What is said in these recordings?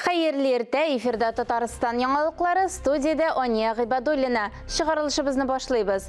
Хәерле иртә, эфирда Татарстан яңалыклары, студиядә Ания Гыйбадуллина. Чыгарылышыбызны башлыйбыз.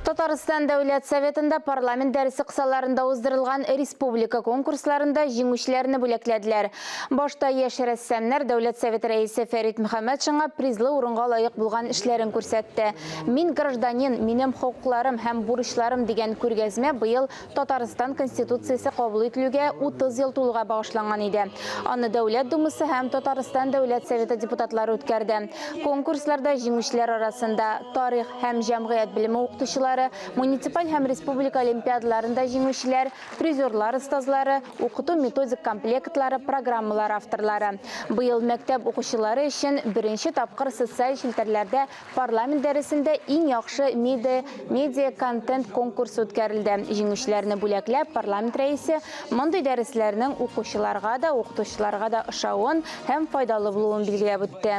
Татарстан Дәүләт Советында парламент дәресе кысаларында уздырылган республика конкурсларында җиңүчеләрне бүләкләделәр. Башта яшь рәссамнар Дәүләт Советы рәисе Фәрит Мөхәммәтшинга призлы урынга лаек булган эшләрен күрсәтте. Мин гражданин, минем хокукларым һәм бурычларым дигән күргәзмә быел Татарстан Конституциясе кабул ителүгә 30 ел тулуга багышланган иде. Аны Дәүләт Думасы һәм Татарстан Дәүләт Советы депутатлары үткәрде. Конкурсларда җиңүчеләр арасында тарих һәм җәмгыять белеме укытучылары, муниципаль һәм республика олимпиадаларында җиңүчеләр, призерлар остазлары, укыту-методик комплектлары, программалар авторлары. Быел мәктәп укучылары өчен беренче тапкыр социаль челтәрләрдә Парламент дәресендә иң яхшы медиа, медиа-контент конкурсы үткәрелде. Җиңүчеләрне бүләкләп, парламент рәисе мондый дәресләрнең укучыларга да, укытучыларга да ошавын һәм файдалы булуын билгеләп үтте.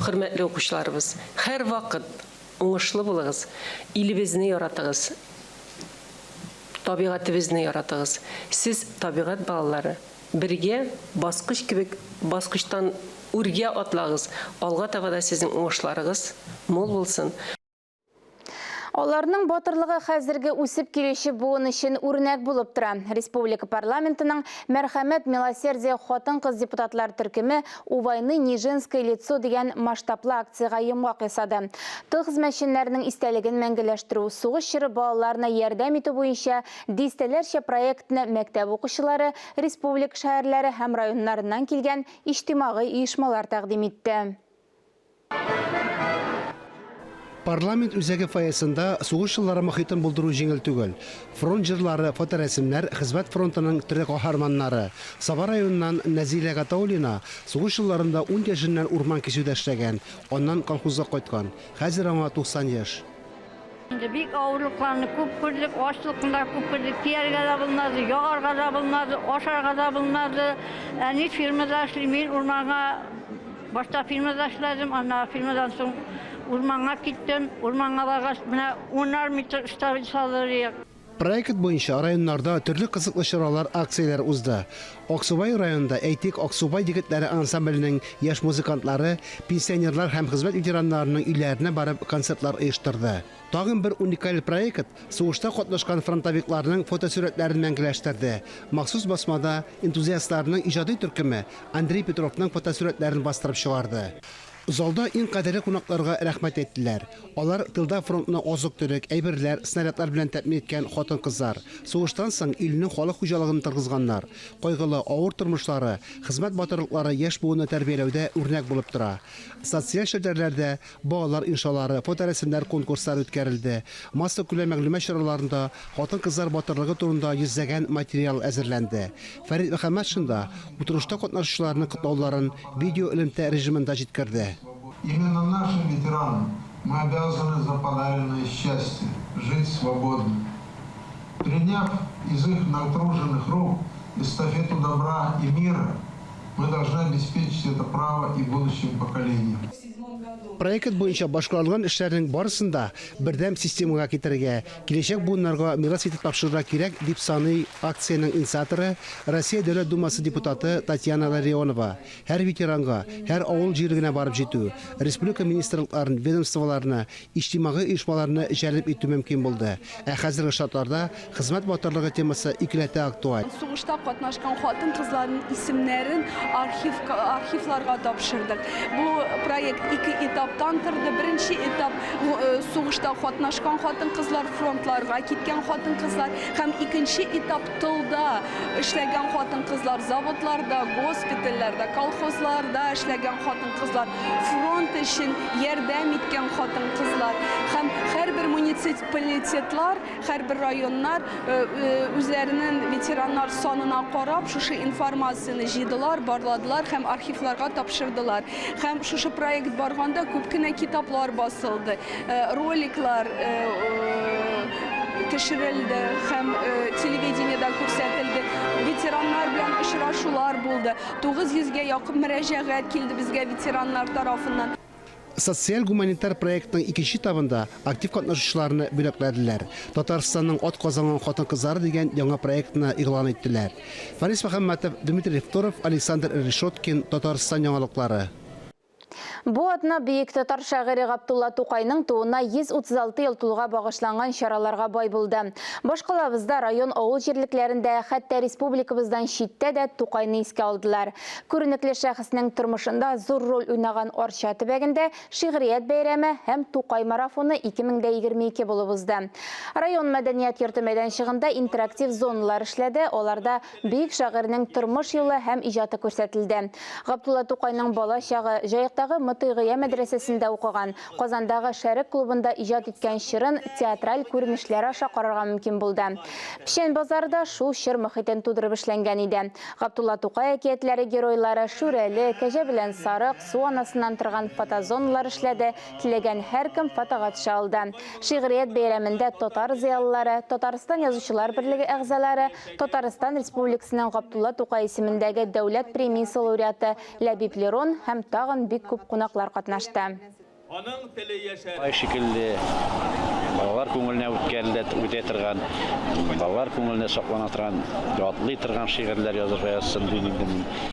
Хөрмәтле укучыларыбыз, һәрвакыт уңышлы булыгыз, илебезне яратыгыз, табигатебезне яратыгыз. Сез табигать балалары. Бергә баскыч кебек баскычтан үргә атлагыз, алга таба да сезнең уңышларыгыз мул булсын. Аларның батырлыгы хәзерге үсеп килүче буын өчен үрнәк булып тора. Республика парламентының Мәрхәмәт, Милосердие хатын-кыз депутатлар төркеме У войны не женское лицо дигән масштаблы акциягә йомгак ясады. Тыл хезмәтчәннәренең истәлеген мәңгеләштерү, сугыш чоры балаларына ярдәм итү буенча Дистәләрчә проектны мәктәп укучылары, республика шәһәрләре һәм районнарыннан килгән иҗтимагый оешмалар тәкъдим итте. Парламент үзәге фойесында сугыш еллары мохитен булдыру җиңел түгел. Фронт җырлары, фоторәсемнәр, хезмәт фронтының тере каһарманнары. Саба районыннан Нәзилә Гатауллина сугыш елларында ун яшеннән урман кисүдә эшләгән, аннан колхозга кайткан. Хәзер аңа 90 яшь. Инде бик авырлыкларны күп күрдек, ачлыкны да күп күрдек. Кияргә дә булмады, ягарга да булмады, ашарга да булмады. Әни фирмада эшли, мин урманга башта фирмада эшләдем, аннары фирмадан соң урманга киттем. Урманга баргач, менә унар метр штабель салдырыйк. Проект буенча районнарда төрле кызыклы чаралар, акцияләр узды. Аксубай районында, әйтик, Аксубай егетләре ансамбленең яшь музыкантлары пенсионерлар һәм хезмәт ветераннарының өйләренә барып концертлар оештырды. Тагын бер уникаль проект сугышта катнашкан фронтовикларның фотосурәтләрен мәңгеләштерде. Махсус басмада энтузиастларның иҗади төркеме Андрей Петровның фотосурәтләрен бастырып чыгарды. Залда иң кадерле кунакларга рәхмәт әйттеләр. Алар тылда фронтны азык-төлек, әйберләр, снарядлар белән тәэмин иткән хатын-кызлар. Сугыштан соң илнең халык хуҗалыгын торгызганнар. Кайгылы, авыр тормышлары, хезмәт батырлыклары яшь буынны тәрбияләүдә үрнәк булып тора. Социаль челтәрләрдә балалар иншалары, фоторәсемнәр конкурслары үткәрелде. Массакүләм мәгълүмат чараларында хатын-кызлар батырлыгы турында йөзләгән материал әзерләнде. Фәрит Мөхәммәтшин да утырышта катнашучыларның котлауларын видеоэлемтә режимында җиткерде. Именно нашим ветеранам мы обязаны за подаренное счастье жить свободно. Приняв из их натруженных рук эстафету добра и мира, мы должны обеспечить это право и будущим поколениям. Проект буенча башкарылган эшләрнең барысын да бердәм системага китерергә, киләчәк буыннарга мирас итеп тапшырырга кирәк, дип саный акциянең инициаторы, Россия Дәүләт Думасы депутаты Татьяна Ларионова. Һәр ветеранга, һәр авыл җирлегенә барып җитү, республика министрлыкларын, ведомстволарны, иҗтимагый оешмаларны җәлеп итү мөмкин булды. Ә хәзерге шартларда хезмәт батырлыгы темасы икеләтә актуаль. Сугышта катнашкан хатын-кызларның исемнәрен архив, архивларга тапшырдык. Бу проект ике этаптан торды. Беренче этап э, сугышта катнашкан хатын-кызлар, фронтларга киткән хатын-кызлар һәм икенче этап тылда эшләгән хатын-кызлар, заводларда, госпитальләрдә, колхозларда эшләгән хатын-кызлар, фронт өчен ярдәм иткән хатын-кызлар һәм һәрбер муниципалитетлар, һәрбер районнар э, э, үзләренең ветераннар санына карап, шушы информацияне җыйдылар, барладылар һәм архивларга тапшырдылар. Һәм шушы проект барганда күп кенә китаплар басылды, э, роликлар төшерелде һәм телевидениедә күрсәтелде. Ветераннар белән очрашулар булды. 900 гә якын мөрәҗәгать килде безгә ветераннар тарафыннан. Социаль-гуманитар проектның икенче этабында актив катнашучыларны бүләкләделәр. Татарстанның ат казанган хатын-кызлары дигән яңа проектны игълан иттеләр. Фарис Мөхәммәтов, Дмитрий Второв, Александр Решеткин, Татарстан яңалыклары. Бу атна бөек татар шагыйре Габдулла Тукайның тууына 136 ел тулуга багышланган чараларга бай булды. Башкалабызда, район, авыл җирлекләрендә, хәтта республикабыздан читтә дә Тукайны искә алдылар. Күренекле шәхеснең тормышында зур роль уйнаган Арча төбәгендә Шигърият бәйрәме һәм Тукай марафоны 2022 булып узды. Район мәдәният йорты мәйданчыгында интерактив зоналар эшләде, аларда Бөек шагыйрьнең тормыш юлы һәм иҗаты күрсәтелде. Габдулла Тукайның бала чагы, Җаектагы Мотыйгыя мәдрәсәсендә укыган, Казандагы Шәрык клубында иҗат иткән чорын театраль күренешләр аша карарга мөмкин булды. Печән базары да шул чор мохитен тудырып эшләнгән иде. Габдулла Тукай әкиятләре геройлары, Шүрәле, Кәҗә белән Сарык, Су анасыннан торган фотозоналар эшләде, теләгән һәркем фотога төшә алды. Шигърият бәйрәмендә татар зыялылары, Татарстан Язучылар берлеге әгъзалары, Татарстан Республикасының Габдулла Тукай исемендәге Дәүләт премиясе лауреаты Ләбиб Лерон һәм тагын бик күп кунаклар катнашты. Аның теле яшәр. Ай шикелле балалар күңеленә үткәрелә, үтә торган, балалар күңеленә саклана торган, ятлый торган шигырьләр язырга язсын дим инде мин.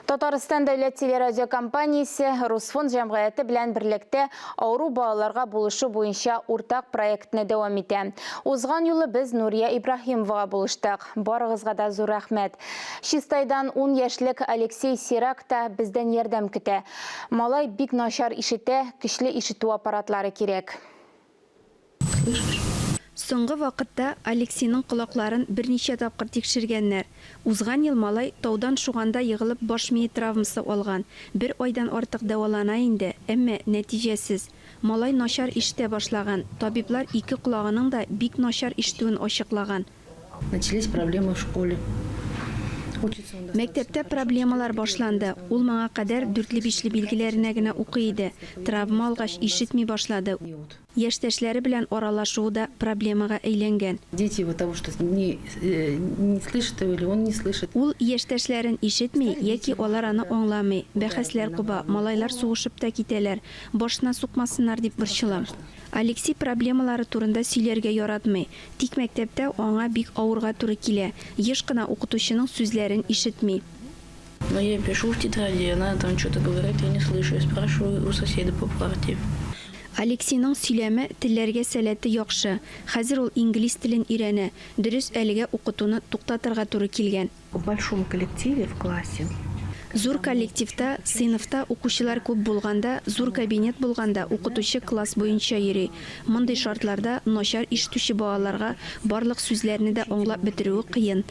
Татарстан дәүләт телерадиокомпаниясе Русфонд җәмгыяте белән берлектә авыру балаларга булышу буенча уртак проектны дәвам итә. Узган юлы без Нурия Ибраһимовага булыштык. Барыгызга да зур рәхмәт. Чистайдан ун яшьлек Алексей Сирак та бездән ярдәм көтә. Малай бик начар ишетә, көчле ишетү аппаратлары кирәк. Соңгы вакытта Алексейның колакларын берничә тапкыр тикшергәннәр. Узган ел малай таудан шуганда егылып баш мие травмасы алган. Бер айдан артык дәвалана инде, әмма нәтиҗәсез. Малай начар ишетә башлаган, табиблар ике колагының да бик начар ишетүен ачыклаган. Начались проблемы в школе. Учится он достаточно Мәктәптә хорошо, проблемалар четверки, башланды. пятерки Ул ставил. моңа кадәр дүртле-бишле билгеләренә генә укый иде. Травма алгач, ишетми башлады. Яшьтәшләре белән аралашуы да проблемага әйләнгән. Дети его того, что не, э, не слышит его или он не слышит. Ул яшьтәшләрен ишетми яки алар аны аңламый. Бәхәсләр куба, малайлар сугышып та китәләр. Башына сукмасыннар дип борчылам. Алексей проблемалары турында сөйләргә яратмый. Тик мәктәптә аңа бик авырга туры килә. Еш кына укытучының сүзләрен ишетми. Но я пишу в тетради, она там что-то говорит, я не слышу. Я спрашиваю у соседа по парте. Алексейның сөйләме, телләргә сәләте яхшы. Хәзер ул инглиз телен өйрәнә. Дөрес, әлегә укытуны туктатырга туры килгән. В большом коллективе в классе. Зур коллективта, сыйныфта укучылар күп булганда, зур кабинет булганда укытучы класс буенча йөри. Мондый шартларда начар ишетүче балаларга барлык сүзләрне дә аңлап бетерүе кыен.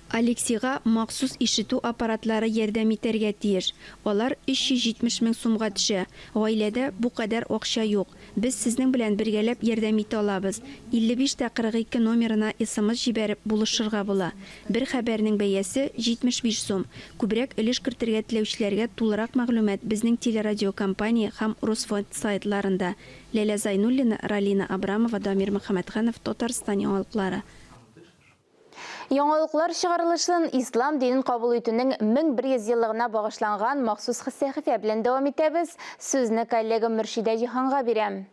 Алексейга махсус ишетү аппаратлары ярдәм итәргә тиеш. Алар 370 мең сумга төшә. Гаиләдә бу кадәр акча юк. Без сезнең белән бергәләп ярдәм итә алабыз. 55 тә 42 номерына смс җибәреп булышырга була. Бер хәбәрнең бәясе, 75 сум. Күбрәк өлеш кертергә теләүчеләргә тулырак мәгълүмат безнең телерадиокомпания һәм Русфонд сайтларында. Ләлә Зайнуллина, Ралина Абрамова, Дамир Мөхәммәтханов, Татарстан яңалыклары. Яңалыклар чыгарылышын ислам динен кабул итүнең 1100 еллыгына багышланган махсус сәхифә белән дәвам итәбез. Сүзне коллегам Мөршидә Җиһанга бирәм.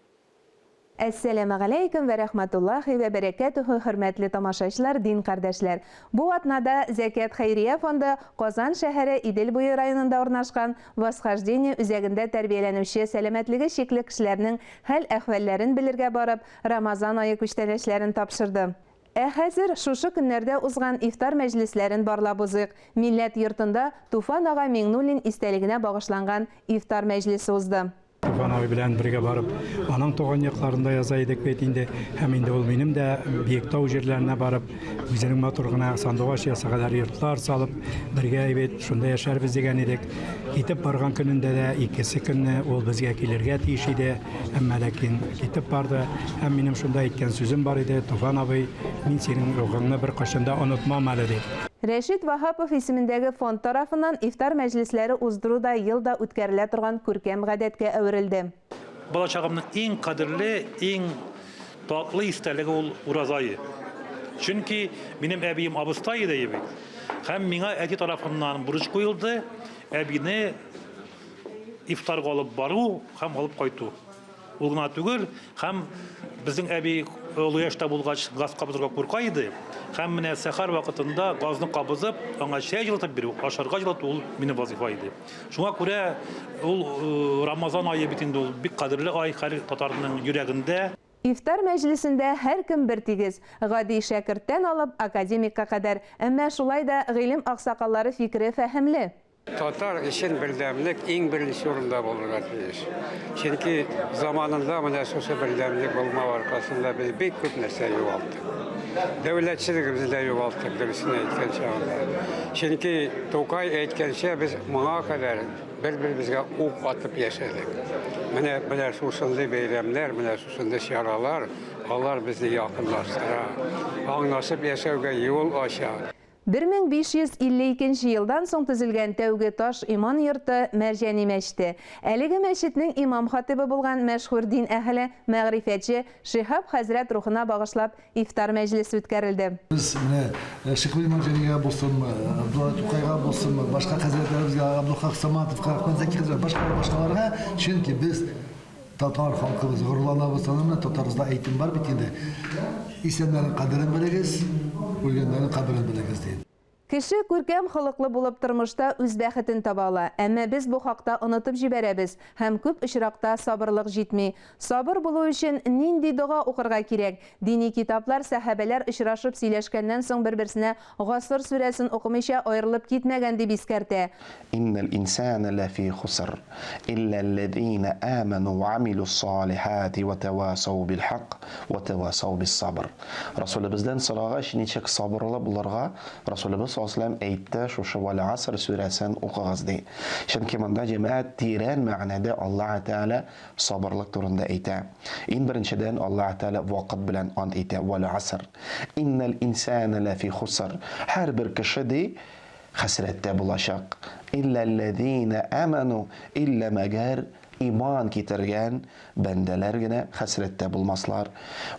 Әссәламегаләйкүм вә рәхмәтуллаһи вә бәрәкәтүһү, хөрмәтле тамашачылар, дин кардәшләр! Бу атнада Зәкят хәйрия фонды Казан шәһәре Идел буе районында урнашкан Восхождение үзәгендә тәрбияләнүче сәламәтлеге чикле кешеләрнең хәл-әхвәлләрен белергә барып, Рамазан ае күчтәнәчләрен тапшырды. Ә хәзер шушы көннәрдә узган ифтар мәҗлесләрен барлап узыйк. Милләт йортында Туфан ага Миңнуллин истәлегенә багышланган ифтар мәҗлесе узды. Туфан абый белән бергә барып, аның туган якларында яза идек бит инде. Һәм инде ул минем дә Биектау җирләренә барып, үзенең матур гына сандугач оясы кадәр йортлар салып, бергә бит шунда яшәрбез дигән идек. Китеп барган көнендә дә икесе көнне ул безгә килергә тиеш иде. Әмма ләкин китеп барды. Һәм минем шунда әйткән сүзем бар иде, Туфан абый, мин синең рухыңны беркайчан да онытмам әле, дип. Рәшит Ваһапов исемендәге фонд тарафыннан ифтар мәҗлесләре уздыру да ел да үткәрелә торган күркәм гадәткә әверелде. Балачагымның иң кадерле, иң татлы истәлеге ул Ураза ае. Чөнки минем әбием абыстай иде бит. Һәм миңа әти тарафыннан бурыч куелды, әбине. ифтарга алып бару һәм алып кайту. Ул гына түгел, һәм безнең әби олы яшьтә булгач, газ кабызырга курка иде. Һәм менә сәхәр вакытында газны кабызып, аңа чәй җылытып бирү, ашарга җылыту ул минем вазыйфа иде. Шуңа күрә ул Рамазан ае бит инде ул бик кадерле ай һәр татарның йөрәгендә. Ифтар мәҗлесендә һәркем бертигез, гади шәкерттән алып академикка кадәр, әмма шулай да гыйлем аксакаллары фикере фәһемле. Татар өчен бердәмлек иң беренче урында булырга тиеш. Чөнки заманында менә шушы бердәмлек булмау аркасында без бик күп нәрсә югалттык. Дәүләтчелегебезне дә югалттык, дөресен әйткән чагында. Чөнки Тукай әйткәнчә, без моңа кадәр бер-беребезгә ук атып яшәдек. Менә менә шушындый бәйрәмнәр, менә шушындый чаралар, алар безне якынлаштыра, аңлашып яшәүгә юл ача. 1552 нче елдан соң төзелгән тәүге таш иман йорты, Мәрҗани мәчете. Әлеге мәчетнең имам-хатыйбы булган мәшһүр дин әһеле, мәгърифәтче Шиһаб хәзрәт рухына багышлап ифтар мәҗлесе үткәрелде. Без менә Шиһаб Мәрҗанигә булсынмы, Абдулла Тукайга булсынмы, башка хәзрәтләребезгә, Абдулхак Саматовка, Әхмәтзәки хәзрәт, башка башкаларга, чөнки без Татар халкыбыз горурланабыз аның белән, татарыбызда әйтем бар бит инде, исәннәрнең кадерен белегез, үлгәннәрнең каберен белегез ди. Кеше күркәм холыклы булып тормышта үз бәхетен таба ала, әмма без бу хакта онытып җибәрәбез һәм күп очракта сабырлык җитми. Сабыр булу өчен нинди дога укырга кирәк? Дини китаплар сәхабәләр очрашып сөйләшкәннән соң бер-берсенә Гасыр сүрәсен укымыйча аерылып китмәгән дип искәртә. Иннәл инсанә ләфи хуср, илләлләзинә амәнү вә амилүс-салихати вә тәвасау бил-хак, вә тәвасау бис-сабр. Расүлебездән сорагач, ничек сабырлы булырга, Расүлебез саллаллаһу галәйһи вә сәлләм әйтте, шушы Вәл-Аср сүрәсен укыгыз, ди. Чөнки монда, җәмәгать, тирән мәгънәдә Аллаһы Тәгалә сабырлык турында әйтә. Иң беренчедән, Аллаһы Тәгалә вакыт белән ант итә, Вәл-Аср. Иннәл инсанә ләфи хуср. Һәрбер кеше, ди, хәсрәттә булачак. Илләлләзинә амәну, иллә мәгәр иман китергән бәндәләр генә хәсрәттә булмаслар.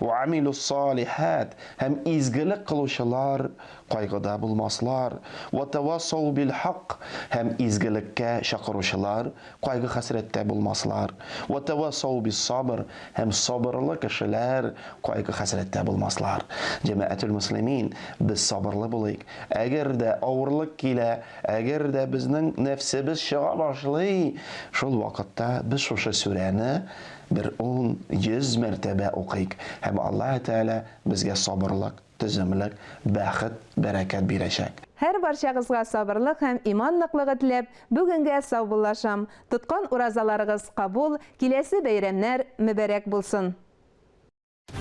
Вә амилүс-салихәт, һәм изгелек кылучылар кайгыда булмаслар. Вә тәвасау бил-хак, һәм изгелеккә чакыручылар Кайгы-хәсрәттә булмаслар. Вә тәвасау бис-сабр, һәм сабырлы кешеләр кайгы-хәсрәттә булмаслар. Җәмәгатүл мөслимин, без сабырлы булыйк. Әгәр дә авырлык килә, әгәр дә безнең нәфсебез чыга башлый, шул вакытта без шушы сүрәне бер ун, 100 мәртәбә укыйк һәм Аллаһы Тәгалә безгә сабырлык, Төземлек, бәхет, бәрәкәт бирәчәк. Һәр барчагызга сабырлык һәм иман ныклыгы теләп, бүгенгә саубуллашам. Тоткан уразаларыгыз кабул, киләсе бәйрәмнәр мөбарәк булсын!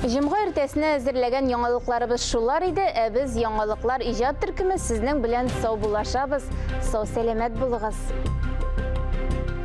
Җомга иртәсенә әзерләгән яңалыкларыбыз шулар иде, ә без, Яңалыклар иҗат төркеме, сезнең белән саубуллашабыз. Сау-сәламәт булыгыз!